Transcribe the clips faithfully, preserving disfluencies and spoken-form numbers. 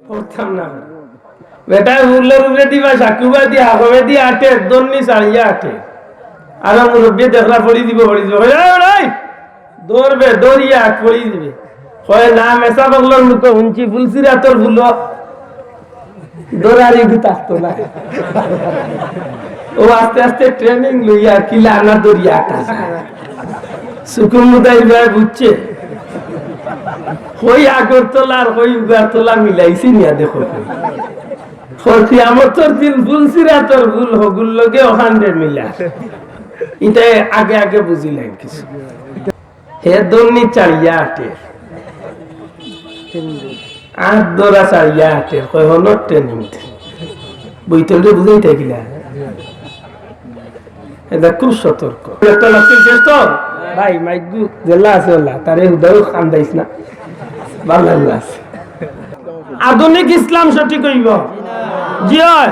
করতাম না। বেটায় ফুলর উপরে দিবা, সাকুবা দিয়া, হাকমে দিয়া আটে, দন্নি চালিয়া আটে। আর মুরব্বী দেখরা পড়ি দিব, পড়ি দিব। কয়, "এই, এই, দৌড়বে, দৌড়িয়া আট পড়ি দিবে।" কয়, "না, মেসাব অকলর মুখে হুনছি, ফুলসিরাতর ফুলো দৌড়ার ইগু থাকতো না।" ও আস্তে আস্তে training লইয়া কিলা আনা দৌড়িয়া আটা যায়। সুকুন মুদাই ভাই বুঝছে। কই আগরতলা আর কই উগারতলা মিলাইছি নিয়া দেখো কই। কই কিয়ামতর দিন ফুলসিরাতর ফুল হগুর লগে অখানরে মিলা। ইটা আগে আগে বুঝিলাম কিছু। হে দন্নি চালিয়া আটে। আট দৌড়া চালিয়া আটে। কয় হনো ট্রেনিং। বইতলরে বুঝাইতে গিলা। এটা খুব সতর্ক। একটা লাগছে শেষ তো? ভাই, মাইকু জেলা আছে ওলা, তারে উদাও কান্দাইস না। ভালা লাগছে। আধুনিক ইসলাম সঠিক অইবো? জি অয়,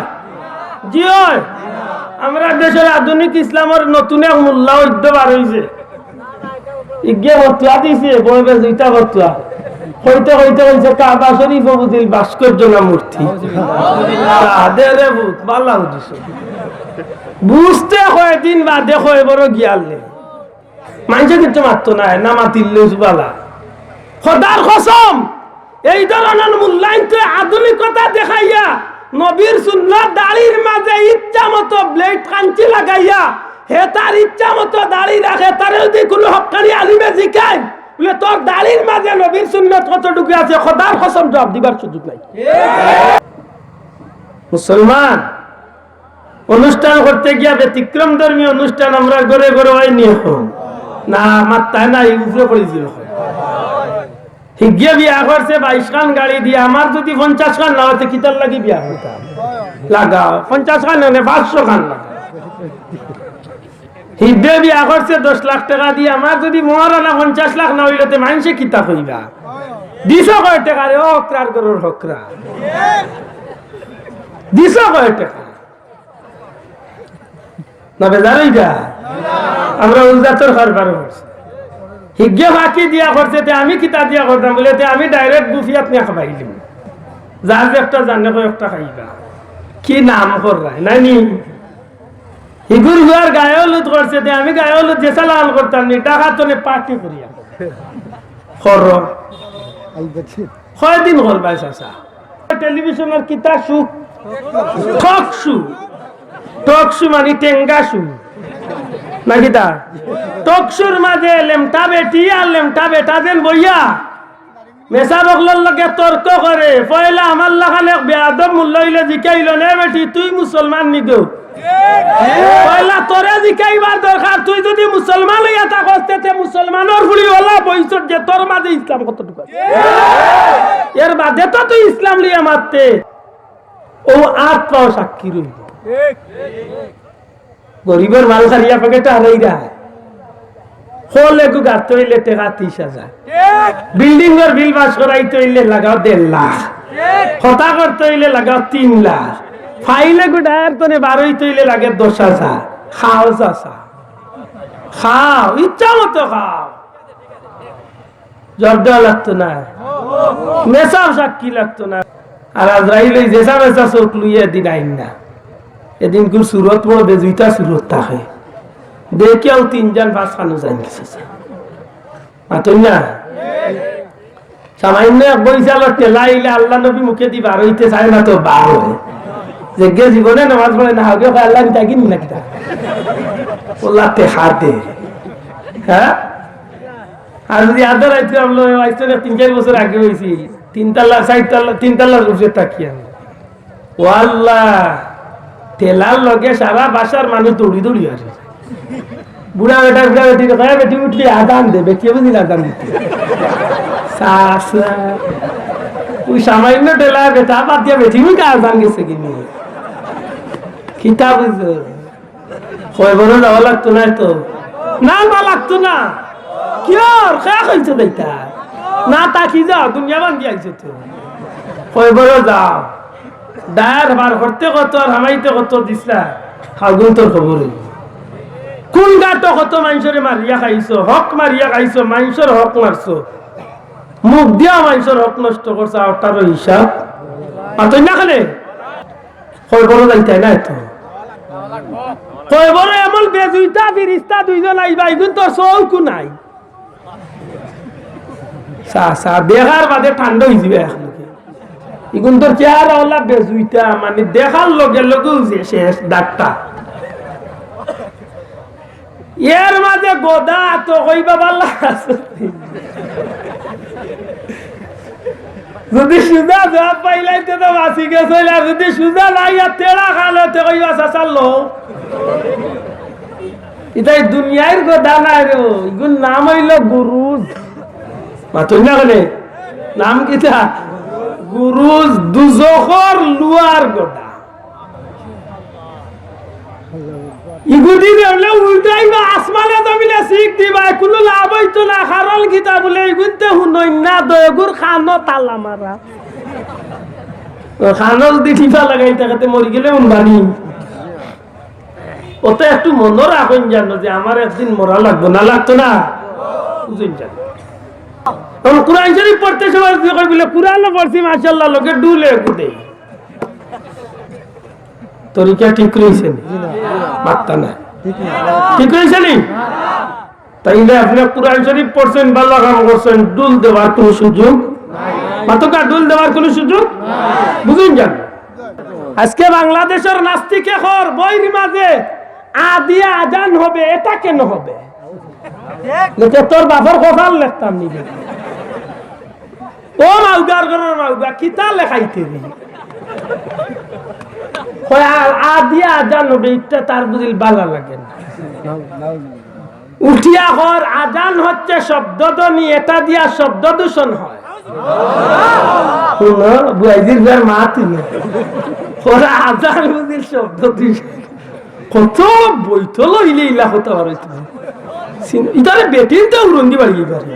জি অয়। আমরার দেশর আধুনিক ইসলামর নতুন এক মোল্লা অইদ্য বার অইছে। ইগে ফতুয়া দিছে, বড় বেশ দুইটা ফতুয়া। কইতে কইতে কইছে, "কাবা শরীফ বুঝিল ভাস্কর্য না মূর্তি?" তা দে রে ভূত, ভালা বুঝিস। বুঝতে কয়দিন বাদে কয় বড় গিয়ালে। মানষে কিচ্ছু মাততো নায়, না মাতিলে ভালা। খোদার কসম, এই ধরনর মূল্যায়ন তো আধুনিকতা দেখাইয়া, নবীর সুন্নত দাড়ির মাঝে ইচ্ছা মতো blade কাঞ্চি লাগাইয়া, হে তার ইচ্ছা মতো দাড়ি রাখে, তারে যদি কুনু হক্কানি আলিমে জিকাইন, বলে, "তোর দাড়ির মাঝে নবীর সুন্নত কতটুকু আছে?" খোদার কসম, জবাব দিবার সুযোগ নাই। মুসলমান, অনুষ্ঠান করতে গিয়া ব্যতিক্রম ধর্মী অনুষ্ঠান আমরা ঘরে ঘরে অয়নি অখন। না, মাত্তায় না, এই উপরে পড়েছিল। হিগে বিয়া করছে বাইশ খান গাড়ি দিয়া, আমার যদি পঞ্চাশ খান না অইতে কিতার লাগি বিয়া করতাম? লাগাও, পঞ্চাশ খান না, পাঁচশো খান লাগাও। হিগে বিয়া করছে দশ লাখ টেকা দিয়া, আমার যদি মহারানা পঞ্চাশ লাখ না অইলে তে মানষে কিতা কইবা? দিছো কয় টেকা রে, ও হকরার ঘরর হকরা? দিছো কয় টেকা? না বেজার অইবা? আমরা উজাতর কারবার করছি। হিগে ফাঁকি দিয়া করছে, তে আমি কিতা দিয়া করতাম? বলে, "তে আমি direct গুফিয়াত নিয়া খাবাইলিমু।" যার যে একটা জানে কয় একটা খাইবা। কি নাম কররায়, নায় নি? হিগুর হুয়ার গায়ে হলুদ করছে, তে আমি গায়ে হলুদ যে সালাম করতাম নি, টাকা তনে পার্টি করিয়া। করো। কয়দিন হল ভাই চাচা? টেলিভিশনর কিতা শু? টক শু। টক শু মানে টেঙ্গা শু। না কিতা? টক শুর মাঝে লেমটা বেটি আর লেমটা বেটা যেন বইয়া মেসাব অকলর লগে তর্ক করে। পয়লা আমার লাখান এক বেয়াদব মোল্লা অইলে জিকাইল, "নে বেটি, তুই মুসলমান নি গো?" পয়লা তোরে জিকাইবার দরকার, তুই যদি মুসলমান অইয়া থাকস, তে মুসলমানর ফুড়ি অলা বইছস যে তোর মাঝে ইসলাম কতটুকু আছে? এর বাদে তো তুই ইসলাম লইয়া মাততে। ও আত পাও সাক্ষী রইব। গরিবর মাল খাইয়া পকেটে হারাই যায়। হল এগু গাড়তে অইলে টেকা তিশ হাজার। বিল্ডিংর বিল পাস করাইতে অইলে লাগাও দেড় লাখ। হতা করতে অইলে লাগাও তিন লাখ। ফাইল এগু দায়ের তনে বার অইতে অইলে লাগে দশ হাজার। খাও চাচা। খাও, ইচ্ছা মতো খাও। জর্দা লাগতো না। মেসাব সাক্ষী লাগতো না। আর আজরাইল ওই যেসা মেসা চোখ লইয়া এদিন আইন না। এদিন কুর সুরত বড় বেজুইতা সুরত থাকে। দেখিয়াও তিনজন পাঁচ খানো যাইন গেছে। মাতইন না? সামান্য এক বরিশালর ঠেলা আইলে আল্লাহ নবী মুখেদি বার অইতে চায় না তো বার অয়। যেগে জীবনে নামাজ পড়ে না, আগে কয়, "আল্লাহ, আমি তাকি নি না কিতা?" ওল্লা তে হাত দে। হ্যাঁ? আর যদি আধা রাইত আমলো আইসতো না, তিন চাইর বছর আগে অইছিল, তিন তালা, চাইর তালা, তিন তালার উপরে থাকি আমি। ও আল্লাহ, ঠেলার লগে সারা বাসার মানুষ দৌড়ি দৌড়ি আসে। বুড়া বেটা, বুড়া বেটি, কয়া বেটি উঠলি আজান দে, বেটি বুঝি না আজান দিতে। চাচা, ওই সামান্য ঠেলা বেটা বাদ দিয়া বেটি মুখে আজান গেছে কিনি? কিতা বুঝো? কবরো যাওয়া লাগতো না তো? না, না লাগতো না। কিয়র? কে কইছে বেটা? না, থাকি যাও, দুনিয়া বান্ধি আইছো তো। কবরো যাও। দায়ের বার করতে কত আর হামাইতে কত দিছলা, হাগুন তোর খবর অইবো। কোন গাটো কত মাইনষরে মারিয়া খাইছো, হক মারিয়া খাইছো, মাইনষর হক মারছো। মুখ দিয়া মাইনষর হক নষ্ট করছো, ওটারও হিসাব মাতইন না কেনে? কয়বরো যাইতায় নায় তো। কয়বরো এমন বেজুইতা ফিরিস্তা দুইজন আইবা, ইগুইন্তর চউখও নাই। চা, চা, দেখার বাদে ঠান্ডা অইযিবা একলগে। ইগুইন্তর চেহারা অলা বেজুইতা, মানে দেখার লগে লগেউ যে শেষ ডাক্তার। এর মাঝে গদা তো কইবা ভালা আছে। যদি সুজা জুয়াপ পাইলাইতে তো বাঁচি গেছইন, আর যদি সুজা না অইয়া তেড়া খালে তে কইবা চাচা লো। ইতাই দুনিয়ার গদা নায় রে, ইগুর নাম অইলো গুরুজ। মাতইন না কেনে? নাম কিতা? গুরুজ, দুজখর লুয়ার গদা। ইগুদি দেউলে উল্টাইবা, আসমানে জমিনে শিক দিবা, কুনু লাভ অইতো না, কারণ কিতা বুলে, ইগুইন্তে হুনইন না, দয়গুর কানো তালা মারা। ও কানো যদি টিপা লাগাই থাকে, তে মরি গেলে হুনবানি। অতো একটু মনো রাখইন জানো যে আমার একদিন মরা লাগবো, না লাগতো না? বুঝইন জানো? এখন কোরআন শরীফ পড়তে সময় যদি কই বুলে, "কোরআনও পড়ছি, মাশাআল্লাহ", লগে ডুলে কুদে। তরিকা ঠিক রইছে নি? মাত্তা না। ঠিক রইছে নি? তাইলে আপনে কোরআন শরীফ পড়ছইন, ভালা কাম করছইন, ডুল দেওয়ার কুনু সুযোগ? মাতকা, ডুল দেওয়ার কুনু সুযোগ? বুঝইন জানো? আজকে বাংলাদেশর নাস্তিকে কর বইর মাঝে আ দিয়া আজান হবে, এটা কেন হবে? লেখে তোর বাপর কপাল লেখতাম নি। ও মাউগার ঘরর মাউগা, কিতা লেখাইতে রে? কয়, আ-, আ দিয়া আজান হবে, ইটা তার বুঝিল ভালা লাগে না। উঠিয়া কর, আজান হচ্ছে শব্দধ্বনি, এটা দিয়া শব্দ দূষণ হয়। হুনো, বুয়াইদির বের মা তুমি। ওরা আজান বুঝিল শব্দ দূষণ। কত বৈতল অইলে ইলা কথা বার অইতো। সিন-, ইতারে বেটিন্তে উড়ন্দি বাড়ি পারে।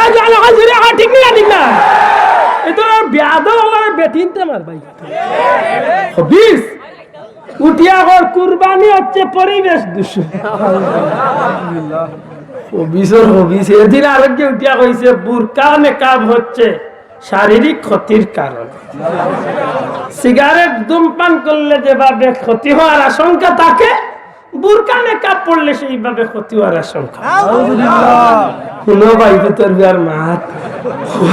এই জানো, কই জুরে, আমার ঠিক না, ঠিক না? এ তো আর বেয়াদব, আমার বেটিন্তে মার ভাই। খবিস। উঠিয়া কর, কুরবানি হচ্ছে পরিবেশ দূষণ। খবিসর খবিস। এদিন আরেকজন উঠিয়া কইছে, বুরকা নেকাব হচ্ছে শারীরিক ক্ষতির কারণ। সিগারেট ধূমপান করলে যেভাবে ক্ষতি হওয়ার আশঙ্কা থাকে, বুরকা নেকাব পড়লে সেইভাবে ক্ষতি হওয়ার আশঙ্কা। হুনো ভাই, ভিতর বিয়ার মাত।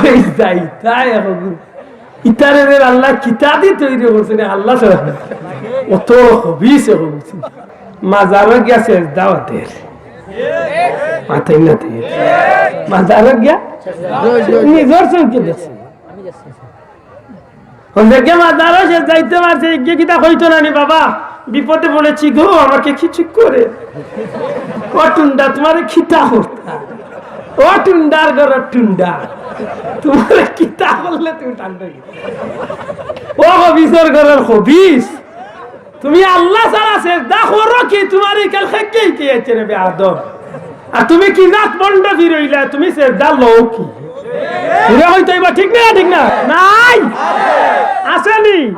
কই যাইতায় এখন? ইতারে রে আল্লায় কিতা দি তৈরি করছে রে, আল্লাহ ছাড়া। অত খবিস, খবিস। মাজারো গিয়া সেজদা ওদের। মাথায় না দিয়ে। মাজারো গিয়া? নিজর চউখে দেখছি। অনেকে মাজারো সে যাইতে পারছে, গিয়ে কিতা কইতো না নি, "বাবা, বিপদে পড়েছি গো, আমাকে কিছু করে।" ও টুন্ডা, তোমারে কিতা করতা? ও টুন্ডার ঘরর টুন্ডা, তোমারে কিতা করলে তুমি ঠান্ডা? ও খবিসর ঘরর খবিস। তুমি আল্লাহ ছাড়া সেজদা করো কি? তোমার এই কাল খেকেই কে আছে রে বেয়াদব? আর তুমি কি জাত বন্ড ফিরইলা? তুমি সেজদা লও কি? ফিরে হইতে হইব, ঠিক না? ঠিক না? নাই। আছেনি?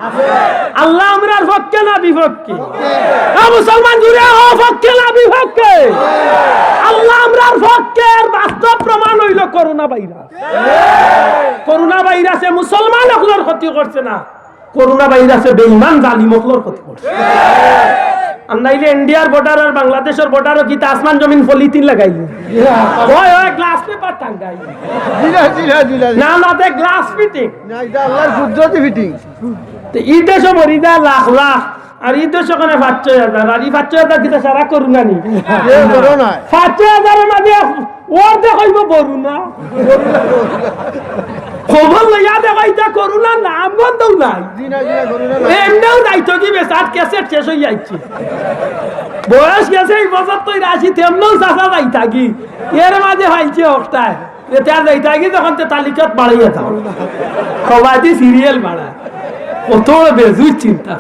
আল্লাহ আমরার পক্ষে না বিপক্ষে? এ মুসলমান জুরে ও পক্ষে না বিপক্ষে? আল্লাহ আমরার পক্ষে, এর বাস্তব প্রমাণ অইলো করোনা ভাইরাস। করোনা ভাইরাসে মুসলমান অকলর ক্ষতি করছে না, করোনা ভাইরাসে বেঈমান জালিম অকলর ক্ষতি করছে। আর নাইলে ইন্ডিয়ার বর্ডার আর বাংলাদেশর বর্ডারো কিতা আসমান জমিন পলিথিন লাগাইল? ওই, ওই, গ্লাস পেপার টাঙ্গাই। জি না, জি না, জি না, জি না। না, না, তে গ্লাস ফিটিং। না, ইটা আল্লাহর কুদরতি ফিটিং। তো ই দেশো মরি যায় লাখ লাখ, আর ই দেশো কেনে পাঁচ ছয় হাজার, আর ই পাঁচ ছয় হাজার কিতা সারা করোনা নি? এ করোনা। পাঁচ ছয় হাজারর মাঝে অর্ধেক অইব করোনা। খবর লইয়া দেখো, ইটা করোনা নাম গন্ধও নাই। জি না, জি না, করোনা না। এমনেও যাইতো কি বেচার ক্যাসেট শেষ অইয়া আইছে। বয়স গেছে এই বছর তো আশি, তেমনেও চাচা যাইতা কি। এর মাঝে পাইছে অকটায়। এতে আর যাইতা কি তখন তে তালিকাত বাড়াইয়া যাও। সবাই সিরিয়াল বাড়ায়। কত বড় বেজুর চিন্তা।